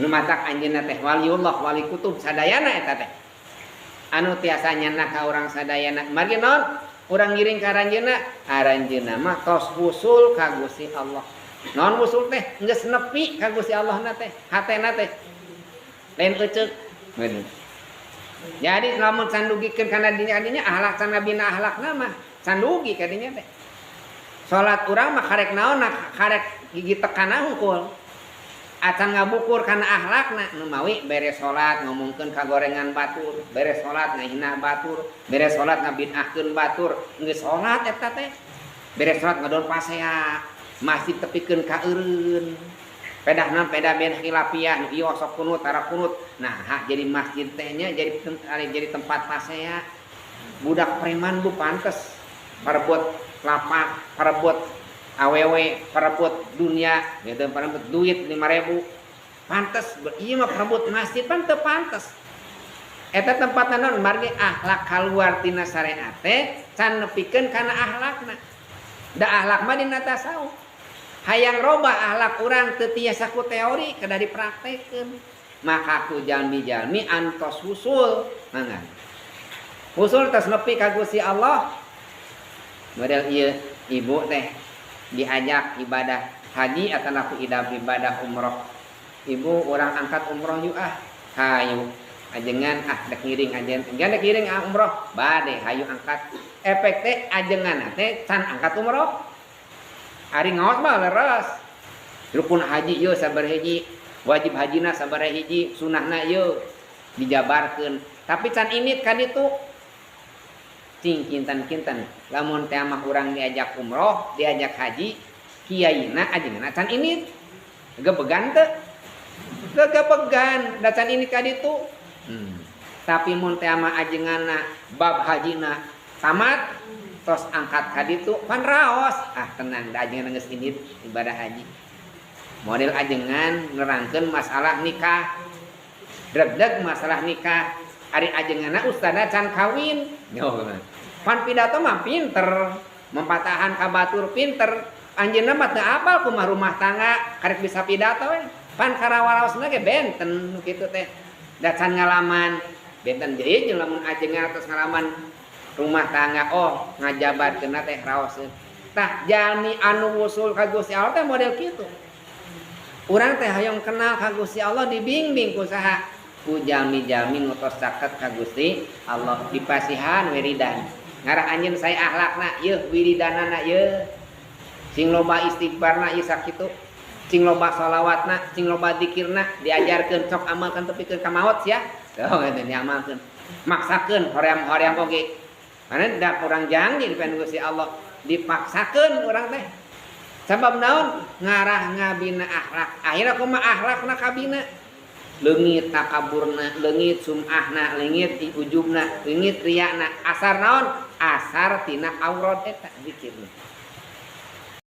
Nu matak anjeunna teh waliullah wali kutub sadayana eta teh. Anu tiasa nyandak ka urang sadayana. Margi naon? Urang ngiring ka aranjeunna, aranjeunna mah tos wusul ka Gusti Allah. Naon wusul teh? Geus nepi ka Gusti Allahna teh, hatena teh. Lain euceuk. Jadi lamun can dugikeun kana dinya akhlak can ngabina akhlakna mah can dugi ka dinya teh. Salat urang mah karek naon karek gigi tekana hungkul. Acan ngabukur kana akhlakna nu mawi beres salat ngomongkeun kagorengan batur, beres salat ngahina batur, beres salat ngabid'ahkeun batur, geus salat eta teh. Beres salat ngadon pasea, masjid tepikeun ka eureun. Pedahna peda ben khilafiyah nu ieu sok kunut tara kunut. Nah, ha, jadi masjid teh nya jadi tempat pasea. Budak preman bu pantes parebut lapak, parebut awewe, parebut dunia, gitu, parebut duit 5.000. Pantes, ieu mah parebut masjid pan teu pantes. Eta tempatna naon margi akhlak kaluar tina syariat teh can nepikeun kana akhlakna. Da akhlak mah dina tasawuf. Hayang robah akhlak urang teu tiasa ku teori kedah dipraktekeun. Maka ku jalmi-jalmi antos wusul, mangga. Wusul tos nepi ka Gusti Allah. Model ieu ibu teh diajak ibadah haji atau aku ibadah umroh. Ibu orang angkat umroh yuk ah, hayu ajengan ah dek ngiring ajengan, jangan dek ngiring ah umroh, bade hayu angkat. Efek teh ajengan teh can angkat umroh. Ari ngaos mah leres. Rukun haji yeuh sabaraha hiji, wajib hajina sabaraha hiji, sunahna yeuh dijabarkeun. Tapi can init kan itu cing kintan-kintan lamun teh mah urang diajak umroh, diajak haji, kiaina ajengan can init. Gebegan teu? Gegebegan, da can init ka ditu. Tapi mun teh mah ajenganna bab hajina tamat tos angkat ka ditu pan raos. Ah tenang da ajengan geus init ibadah haji. Model ajengan nerangkeun masalah nikah. Deg-deg masalah nikah. Ari ajenganna ustadna can kawin. Yo, pan pidato mah pinter, mempatahan ka batur pinter. Anjeunna mah teu apal kumaha rumah tangga, karek bisa pidato we. Pan karawaraosna ge benten nu kitu teh. Da can ngalaman, benten deui jeung lamun ajengan atos ngalaman rumah tangga, oh ngajabarkeunna teh raoseun. Tah jalmi anu wusul ka Gusti Allah teh model kitu. Urang teh hayang kenal ka Gusti Allah dibimbing ku saha? Ku jalmi-jalmi nu tos caket ka Gusti Allah dipasihan wiridan. Ngarah anjeun sae akhlakna yeuh wiridanana yeuh. Cing loba istighfarna ieu sakitu. Cing loba sholawatna, cing loba zikirna diajarkeun sok amalkeun tepikeun ka maot sia. Tuh eta diamalkeun. Maksakeun hoream-hoream oge. Mana da urang janji di Gusti Allah dipaksakeun urang teh. Sabab naon? Ngarah ngabina akhlak. Akhirna kumaha akhlakna kabina? Leungit takaburna, leungit sum'ahna, leungit ujubna, leungit riana. Asar naon? Asar tina aurat eta zikirna.